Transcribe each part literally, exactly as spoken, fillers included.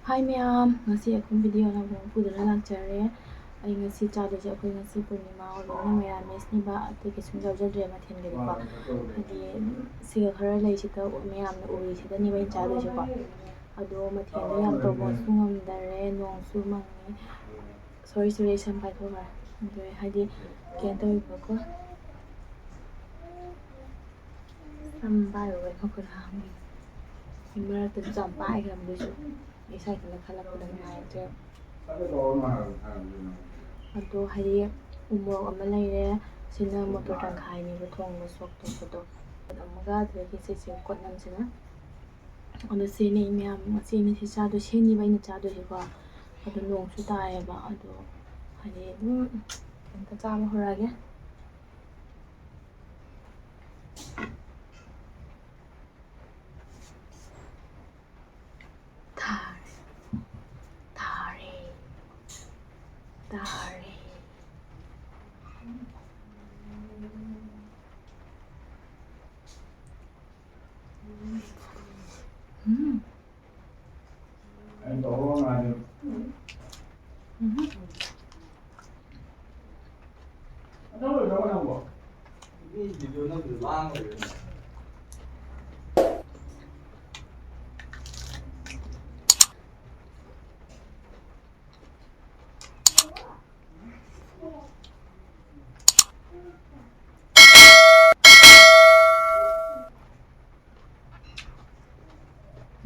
ꯍꯥꯏ ꯃꯌꯥꯝ, ꯉꯁꯤ ꯑꯩꯈꯣꯏ ꯚꯤꯗꯤꯑꯣ ꯑꯅꯧꯕ ꯑꯃ ꯄꯨꯗꯨꯅ ꯂꯥꯛꯆꯔꯦ꯫ ꯑꯩ ꯉꯁꯤ ꯆꯥꯗꯣꯏꯁꯦ, ꯑꯩꯈꯣꯏ ꯉꯁꯤ ꯄꯨꯔꯅꯤꯃꯥ ꯑꯣꯏꯕꯅꯤꯅ ꯃꯦꯔꯥꯃꯦꯁꯅꯤꯕ, ꯑꯇꯩ ꯀꯩꯁꯨꯝ ꯌꯥꯎꯖꯗ꯭ꯔꯦ ꯃꯊꯦꯜꯒꯗꯤꯀꯣ꯫ ꯍꯥꯏꯗꯤ ꯁꯤꯒ ꯈꯔ ꯂꯩꯁꯤꯗ ꯃꯌꯥꯝꯅ ꯎꯔꯤꯁꯤꯗꯅꯦꯕ ꯑꯩꯅ ꯆꯥꯗꯣꯏꯁꯦꯀꯣ꯫ ꯑꯗꯣ ꯃꯊꯦꯜꯗꯣ ꯌꯥꯝ ꯇꯧꯕꯁꯨ ꯉꯝꯗꯔꯦ, ꯅꯣꯡꯁꯨ ꯃꯪꯉꯤ꯫ ꯁꯣꯔꯤ ꯁꯣꯔꯤ, ꯑꯩ ꯁꯝ ꯄꯥꯏꯊꯣꯛꯈ꯭ꯔꯦ꯫ ꯑꯗꯨ ꯍꯥꯏꯗꯤ ꯀꯩꯅꯣ ꯇꯧꯋꯦꯕꯀꯣ꯫ ꯁꯝ ꯄꯥꯏꯔꯨꯕꯩ ꯃꯈꯨꯠ ꯍꯥꯝꯃꯤ꯫ ꯃꯔꯛꯇꯁꯨ ꯌꯥꯝ ꯄꯥꯏꯈ꯭ꯔꯕꯗꯨꯁꯨ ꯏꯁꯥ ꯏꯊꯟꯇ ꯈꯜꯂꯛꯄꯗ ꯅꯨꯡꯉꯥꯏꯔꯛꯇ꯭ꯔꯦ꯫ ꯑꯗꯣ ꯍꯥꯏꯗꯤ ꯎꯃꯣꯔꯣꯛ ꯑꯃ ꯂꯩꯔꯦ꯫ ꯁꯤꯅ ꯃꯣꯇꯣꯔ ꯇꯪꯈꯥꯏꯅꯦꯕ ꯊꯣꯡꯕ ꯁꯣꯛ ꯇꯧꯕꯗꯣ꯫ ꯑꯃꯒ ꯑꯗꯨꯗꯒꯤ ꯁꯤꯁꯦ ꯀꯣꯠꯅꯝꯁꯤꯅ꯫ ꯑꯗꯣ ꯁꯤꯅꯦ ꯃꯌꯥꯝ, ꯁꯤꯅꯦ ꯁꯤ ꯆꯥꯗꯣꯏ, ꯁꯤꯅꯦꯕ ꯑꯩꯅ ꯆꯥꯗꯣꯏꯁꯦꯀꯣ꯫ ꯑꯗꯣ ꯅꯣꯡꯁꯨ ꯇꯥꯏꯌꯦꯕ꯫ ꯑꯗꯣ ꯍꯥꯏꯗꯤ ꯑꯗꯨꯝ ꯑꯝꯇ ꯆꯥꯕ ꯍꯧꯔꯛꯑꯒꯦ꯫ ꯊꯥꯔꯦ, ꯊꯥꯔꯦ, ꯊꯥꯔꯦ꯫ ꯎꯝ꯫ ꯎꯝ꯫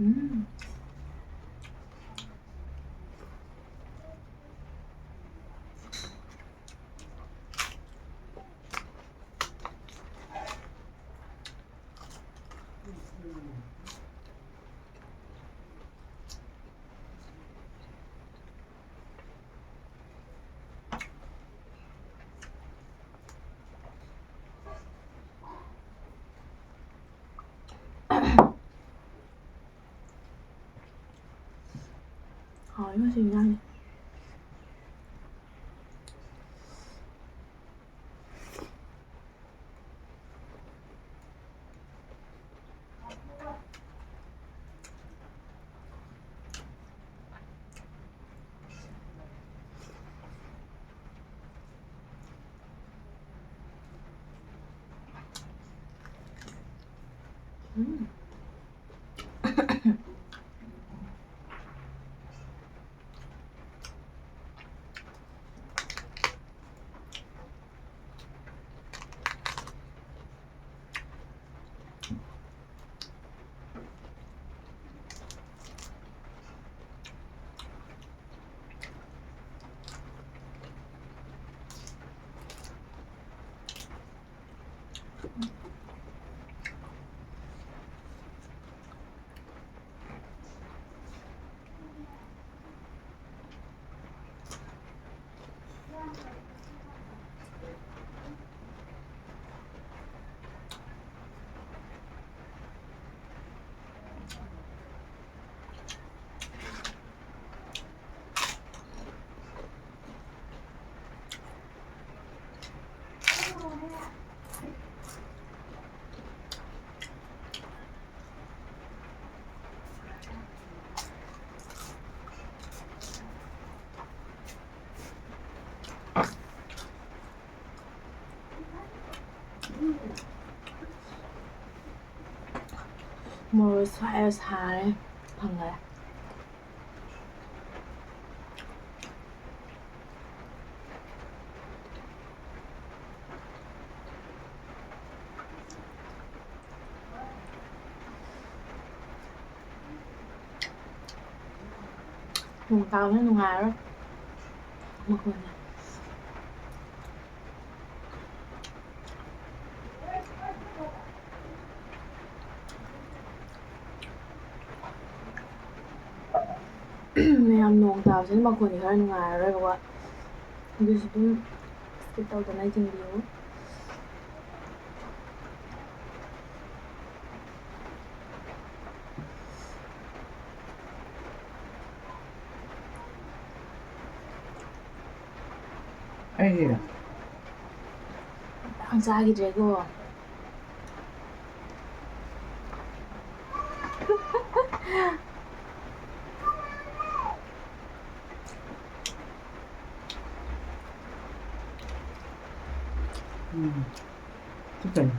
ꯎꯝ꯫ ꯍꯥꯎꯋꯦ ꯉꯁꯤ ꯏꯟꯖꯥꯡꯁꯦ꯫ ꯃꯣꯔꯣꯛ ꯁꯥꯏ, ꯁꯥꯔꯦ, ꯐꯪꯉꯦ꯫ ꯅꯣꯡ ꯇꯥꯕꯅ ꯅꯨꯡꯉꯥꯏꯔꯔꯣꯏ꯫ ꯃꯈꯣꯟꯁꯦ꯫ ꯃꯌꯥꯝ ꯅꯣꯡ ꯇꯥꯕꯁꯤꯅ ꯃꯈꯣꯟꯗꯤ ꯈꯔ ꯅꯨꯡꯉꯥꯏꯔꯔꯣꯏꯕꯀꯣ꯫ ꯑꯗꯨꯁꯨ ꯑꯗꯨꯝ skip ꯇꯧꯗꯅ ꯌꯦꯡꯕꯤꯌꯨ꯫ ꯑꯩꯒꯤ ꯌꯥꯝ ꯆꯥꯈꯤꯗ꯭ꯔꯦꯀꯣ꯫ ꯎꯝ꯫ ꯁꯤ ꯀꯩꯅꯣ?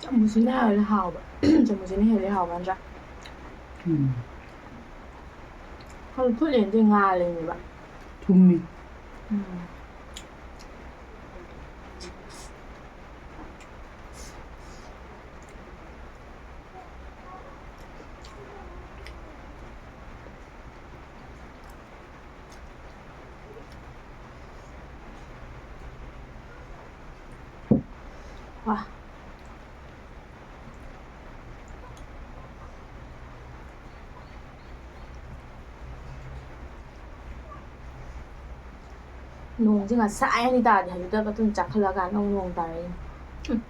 ꯆꯥꯃꯁꯁꯤꯅ ꯍꯦꯜꯂꯦ ꯍꯥꯎꯕ꯫ ꯆꯥꯃꯁꯁꯤꯅ ꯍꯦꯜꯂꯦ ꯍꯥꯎꯕ ꯅꯠꯇ꯭ꯔꯥ? ꯎꯝ꯫ ꯍꯧꯖꯤꯛ ꯐꯨꯠꯂꯤꯗꯨꯗꯤ ꯉꯥꯜꯂꯤꯅꯦꯕ꯫ ꯊꯨꯝꯃꯤ꯫ ꯎꯝ꯫ ꯋꯥ꯫ ꯅꯣꯡꯁꯦ ꯉꯁꯥꯏ ꯑꯅꯤ ꯇꯥꯔꯗꯤ ꯍꯧꯖꯤꯛꯇ ꯃꯇꯨꯡ ꯆꯥꯛꯈꯠꯂꯛꯑꯀꯥꯟꯗ ꯑꯃꯨꯛ ꯅꯣꯡ ꯇꯥꯔꯛꯏꯅꯦ꯫ ꯍꯨꯝ꯫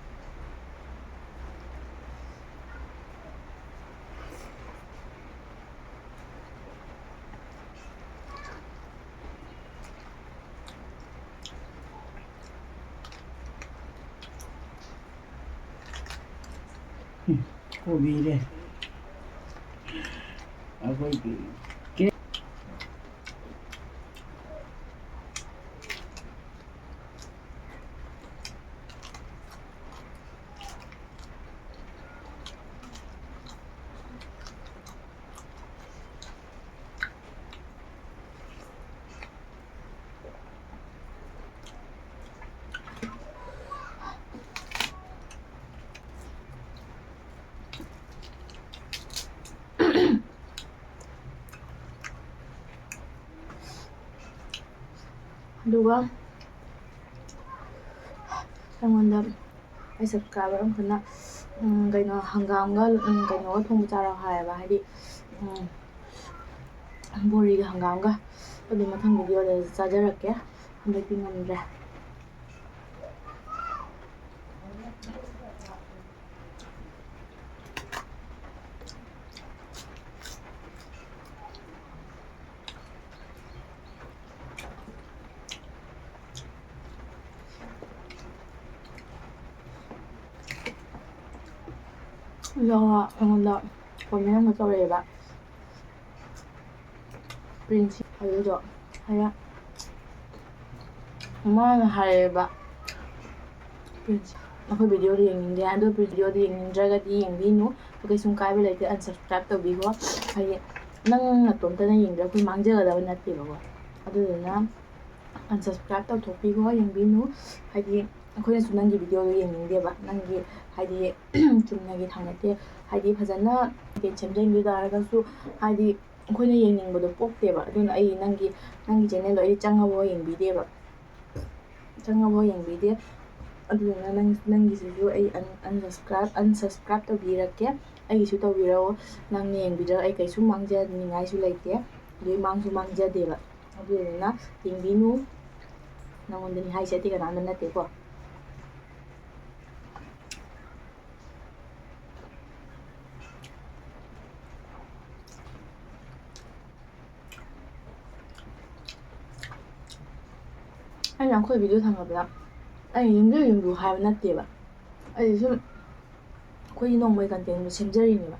ꯎꯝ, ꯀꯣꯕꯤꯔꯦ꯫ ꯑꯩꯈꯣꯏꯒꯤ ꯑꯗꯨꯒ ꯑꯩꯉꯣꯟꯗ ꯑꯩ subscriber ꯑꯃꯈꯛꯅ, ꯎꯝ, ꯀꯩꯅꯣ, ꯍꯪꯒꯥꯝꯒ, ꯎꯝ, ꯀꯩꯅꯣꯒ ꯊꯣꯡꯕ ꯆꯥꯔꯣ ꯍꯥꯏꯌꯦꯕ, ꯍꯥꯏꯗꯤ, ꯎꯝ, ꯕꯣꯔꯤꯒ ꯍꯪꯒꯥꯝꯒ꯫ ꯑꯗꯨ ꯃꯊꯪ videoꯗ ꯆꯥꯖꯔꯛꯀꯦ꯫ ꯍꯟꯗꯛꯇꯤ ꯉꯝꯗ꯭ꯔꯦ꯫ ꯑꯗꯣ ꯑꯩꯉꯣꯟꯗ comment ꯑꯃ ꯇꯧꯔꯛꯑꯦꯕ, ꯄ꯭ꯔꯤꯟꯁ, ꯑꯗꯨꯗꯣ ꯍꯥꯏꯔ-, ꯃꯥꯅ ꯍꯥꯏꯌꯦꯕ, ꯄ꯭ꯔꯤꯟꯁ, ꯑꯩꯈꯣꯏ videoꯗꯣ ꯌꯦꯡꯅꯤꯡꯗꯦ꯫ ꯑꯗꯣ ꯄ꯭ꯔꯤꯟꯁ videoꯗꯣ ꯌꯦꯡꯅꯤꯡꯗ꯭ꯔꯒꯗꯤ ꯌꯦꯡꯕꯤꯅꯨ, ꯀꯩꯁꯨꯝ ꯀꯥꯏꯕ ꯂꯩꯇꯦ, unsubscribe ꯇꯧꯕꯤꯈꯣ꯫ ꯍꯥꯏꯗꯤ ꯅꯪ ꯅꯇꯣꯝꯇꯅ ꯌꯦꯡꯗ꯭ꯔꯒ ꯑꯩꯈꯣꯏ ꯃꯥꯡꯖꯒꯗꯕ ꯅꯠꯇꯦꯕꯀꯣ꯫ ꯑꯗꯨꯗꯨꯅ unsubscribe ꯇꯧꯊꯣꯛꯄꯤꯈꯣ, ꯌꯦꯡꯕꯤꯅꯨ꯫ ꯍꯥꯏꯗꯤ ꯑꯩꯈꯣꯏꯅꯁꯨ ꯅꯪꯒꯤ videoꯗꯣ ꯌꯦꯡꯅꯤꯡꯗꯦꯕ, ꯅꯪꯒꯤ ꯍꯥꯏꯗꯤ ꯆꯨꯝꯅꯒꯤ ꯊꯥꯡꯒꯠꯇꯦ, ꯍꯥꯏꯗꯤ ꯐꯖꯅ content ꯁꯦꯝꯖꯩ꯫ ꯑꯗꯨ ꯇꯥꯔꯒꯁꯨ ꯍꯥꯏꯗꯤ ꯑꯩꯈꯣꯏꯅ ꯌꯦꯡꯅꯤꯡꯕꯗꯣ ꯄꯣꯛꯇꯦꯕ꯫ ꯑꯗꯨꯅ ꯑꯩ ꯅꯪꯒꯤ, ꯅꯪꯒꯤ channelꯗꯣ ꯑꯩꯗꯤ ꯆꯪꯉꯐꯥꯎ ꯌꯦꯡꯕꯤꯗꯦꯕ, ꯆꯪꯉꯐꯥꯎ ꯌꯦꯡꯕꯤꯗꯦ꯫ ꯑꯗꯨꯗꯨꯅ ꯅꯪ, ꯅꯪꯒꯤꯁꯤꯁꯨ ꯑꯩ un-, unsubscribe, unsubscribe ꯇꯧꯕꯤꯔꯛꯀꯦ꯫ ꯑꯩꯒꯤꯁꯨ ꯇꯧꯕꯤꯔꯛꯑꯣ꯫ ꯅꯪꯅ ꯌꯦꯡꯕꯤꯗ꯭ꯔꯒ ꯑꯩ ꯀꯩꯁꯨ ꯃꯥꯡꯖꯅꯤꯡꯉꯥꯏꯁꯨ ꯂꯩꯇꯦ, ꯑꯗꯨꯗꯩ ꯃꯥꯡꯁꯨ ꯃꯥꯡꯖꯗꯦꯕ꯫ ꯑꯗꯨꯗꯨꯅ ꯌꯦꯡꯕꯤꯅꯨ꯫ ꯅꯪꯉꯣꯟꯗꯅꯤ ꯍꯥꯏꯁꯦ, ꯑꯇꯩ ꯀꯅꯥꯝꯇ ꯅꯠꯇꯦꯀꯣ꯫ ꯑꯩꯅ ꯑꯩꯈꯣꯏ video ꯊꯥꯡꯒꯠꯄꯗ ꯑꯩ ꯌꯦꯡꯕꯤꯌꯨ, ꯌꯦꯡꯕꯤꯌꯨ ꯍꯥꯏꯕ ꯅꯠꯇꯦꯕ꯫ ꯑꯩ ꯁꯨꯝ ꯑꯩꯈꯣꯏꯒꯤ ꯅꯣꯡꯃꯒꯤ contentꯗꯣ ꯁꯦꯝꯖꯔꯤꯅꯦꯕ꯫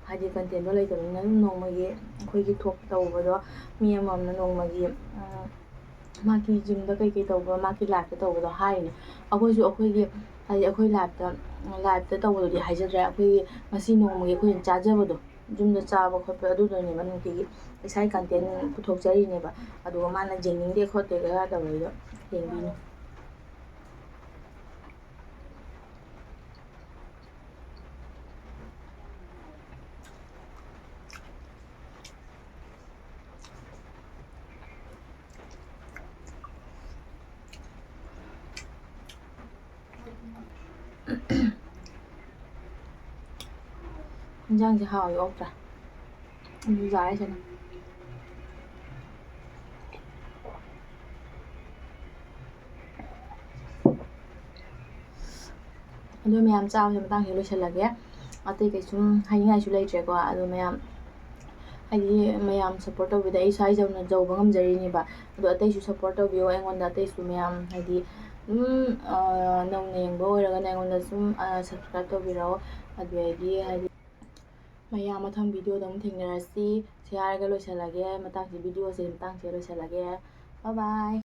ꯍꯥꯏꯗꯤ contentꯗꯣ ꯂꯩꯇꯕꯅꯤꯅ ꯑꯗꯨꯝ ꯅꯣꯡꯃꯒꯤ ꯑꯩꯈꯣꯏꯒꯤ ꯊꯣꯛ ꯇꯧꯕꯗꯣ, ꯃꯤ ꯑꯃꯃꯝꯅ ꯅꯣꯡꯃꯒꯤ, ꯎꯝ, ꯃꯥꯒꯤ gymꯗ ꯀꯩꯀꯩ ꯇꯧꯕ, ꯃꯥꯒꯤ lifeꯇ ꯇꯧꯕꯗꯣ ꯍꯥꯏꯔꯤꯅꯦ꯫ ꯑꯩꯈꯣꯏꯁꯨ ꯑꯩꯈꯣꯏꯒꯤ, ꯍꯥꯏꯗꯤ ꯑꯩꯈꯣꯏ lifeꯇ, lifeꯇ ꯇꯧꯕꯗꯨꯗꯤ ꯍꯥꯏꯖꯗ꯭ꯔꯦ꯫ ꯑꯩꯈꯣꯏꯒꯤ ꯉꯁꯤ ꯅꯣꯡꯃꯒꯤ ꯑꯩꯈꯣꯏꯅ ꯆꯥꯖꯕꯗꯣ, gymꯗ ꯆꯥꯕ ꯈꯣꯠꯄ, ꯑꯗꯨꯗꯨꯅꯦꯕ ꯅꯨꯡꯇꯤꯒꯤ ꯏꯁꯥꯒꯤ content ꯄꯨꯊꯣꯛꯆꯔꯤꯅꯦꯕ꯫ ꯑꯗꯨꯒ ꯃꯥꯅ ꯌꯦꯡꯅꯤꯡꯗꯦ ꯈꯣꯠꯇꯦꯒ ꯇꯧꯔꯤꯗꯣ ꯌꯦꯡꯕꯤꯅꯨ꯫ ꯏꯟꯖꯥꯡꯁꯦ ꯍꯥꯎꯋꯤ, ꯑꯣꯛꯇ꯭ꯔꯥ? ꯑꯗꯨ ꯆꯥꯔꯁꯤꯅ꯫ ꯑꯗꯨ ꯃꯌꯥꯝ ꯆꯥꯕꯁꯦ ꯃꯇꯥꯡꯁꯤꯗ ꯂꯣꯏꯁꯤꯜꯂꯒꯦ꯫ ꯑꯇꯩ ꯀꯩꯁꯨꯝ ꯍꯥꯏꯅꯤꯡꯉꯥꯏꯁꯨ ꯂꯩꯇ꯭ꯔꯦꯀꯣ꯫ ꯑꯗꯨ ꯃꯌꯥꯝ, ꯍꯥꯏꯗꯤ, ꯃꯌꯥꯝ ꯁꯞꯄꯣꯔꯠ ꯇꯧꯕꯤꯗ ꯑꯩ ꯁ꯭ꯋꯥꯏ ꯌꯧꯅ ꯌꯧꯕ ꯉꯝꯖꯔꯤꯅꯦꯕ꯫ ꯑꯗꯣ ꯑꯇꯩꯁꯨ ꯁꯞꯄꯣꯔꯠ ꯇꯧꯕꯤꯌꯣ ꯑꯩꯉꯣꯟꯗ꯫ ꯑꯇꯩꯁꯨ ꯃꯌꯥꯝ, ꯍꯥꯏꯗꯤ, ꯑꯗꯨꯝ, ꯑ, ꯅꯧꯅ ꯌꯦꯡꯕ ꯑꯣꯏꯔꯒꯅ ꯑꯩꯉꯣꯟꯗ ꯁꯨꯝ, ꯑ, ꯁꯞꯁꯀ꯭ꯔꯥꯏꯞ ꯇꯧꯕꯤꯔꯛꯑꯣ꯫ ꯑꯗꯨꯗꯒꯤ, ꯍꯥꯏꯗꯤ, ꯃꯌꯥꯝ ꯃꯊꯪ ꯚꯤꯗꯤꯑꯣꯗ ꯑꯃꯨꯛ ꯊꯦꯡꯅꯔꯁꯤ꯫ ꯁꯤ ꯍꯥꯏꯔꯒ ꯂꯣꯏꯁꯤꯜꯂꯒꯦ꯫ ꯃꯇꯥꯡꯁꯤ, ꯚꯤꯗꯤꯑꯣꯁꯦ ꯃꯇꯥꯡꯁꯤꯗ ꯂꯣꯏꯁꯤꯜꯂꯒꯦ꯫ Bye bye꯫